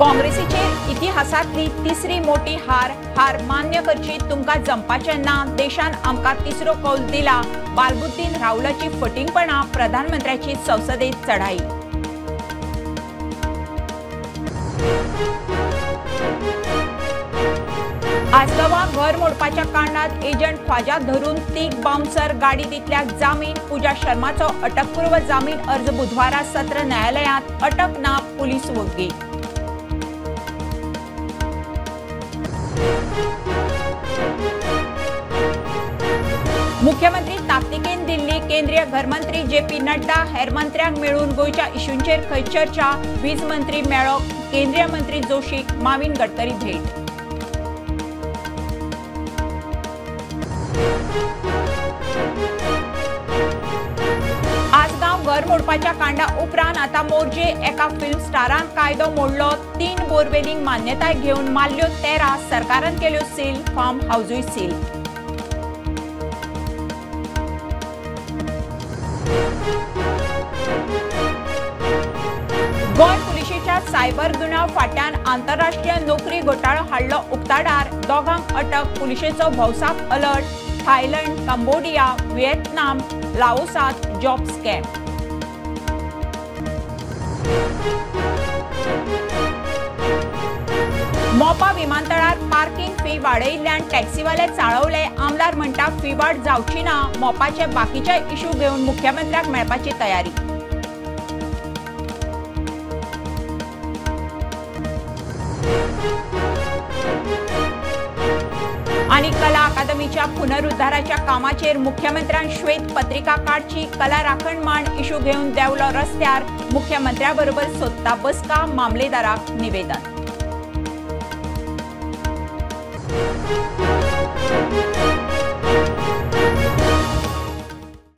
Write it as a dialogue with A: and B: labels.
A: काँग्रेसीचेर इतिहासांतली तिसरी मोठी हार, हार मान्य करची तुमकां जमपाचें ना, देशान आमकां तिसरो कौल दिला, बालबुद्दीन राहुलाची फटींगपणां, प्रधानमंत्र्याची संसदेत चढाई। आसगांवां घर मोडपाच्या कांडात एजंट ख्वाजा धरून तीग बाउन्सर गाडी दितल्याक जामीन, पूजा शर्माचो अटकपूर्व जामीन अर्ज बुधवारा सत्र न्यायालयांत, अटक ना, पुलीस वग्गी। मुख्यमंत्री ताकतिकेन दिल्ली, केंद्रीय घरमंत्री जे पी नड्डा हेर मंत्र्यांक मेळून गोंयच्या इशूंचेर खंय चर्चा, वीज मंत्री मेळ्ळो, केंद्रीय मंत्री जोशीक माविन गडकरी भेट। आसगांव घर मोडपाच्या कांडा उपरांत आतां मोरजे एका फिल्म स्टारान कायदो मोडलो, 3 बोरवेलींक मान्यताय घेवन मारल्यो 13, सरकारान केल्यो सील, फार्म हावजूय सील। गोंय पुलिशेच्या सायबर गुन्यांव फाट्यान आंतरराष्ट्रीय नोकरी घोटाळो हाडलो उक्ताडार, दोगांक अटक, पुलिशेचो भौसाक अलर्ट, थायलंड, कंबोडिया, व्हिएतनाम, लाओसात जॉब स्कॅम। मोपा विमानतळार पार्किंग फी वाडयिल्ल्यान टॅक्सीवाले चाळवले, आमदार म्हणटा फी वाड जावची ना, मोपाचे बाकीचे इश्यू घेवन मुख्यमंत्र्याक मेळपाची तयारी। आनी कला अकादमीच्या पुनरुद्धाराच्या कामाचेर मुख्यमंत्र्यान श्वेत पत्रिका काडची, कला राखण मांड इश्यू घेवन देंवलो रस्त्यार, मुख्यमंत्र्या बरोबर सोदता बसका, मामलेदाराक निवेदन।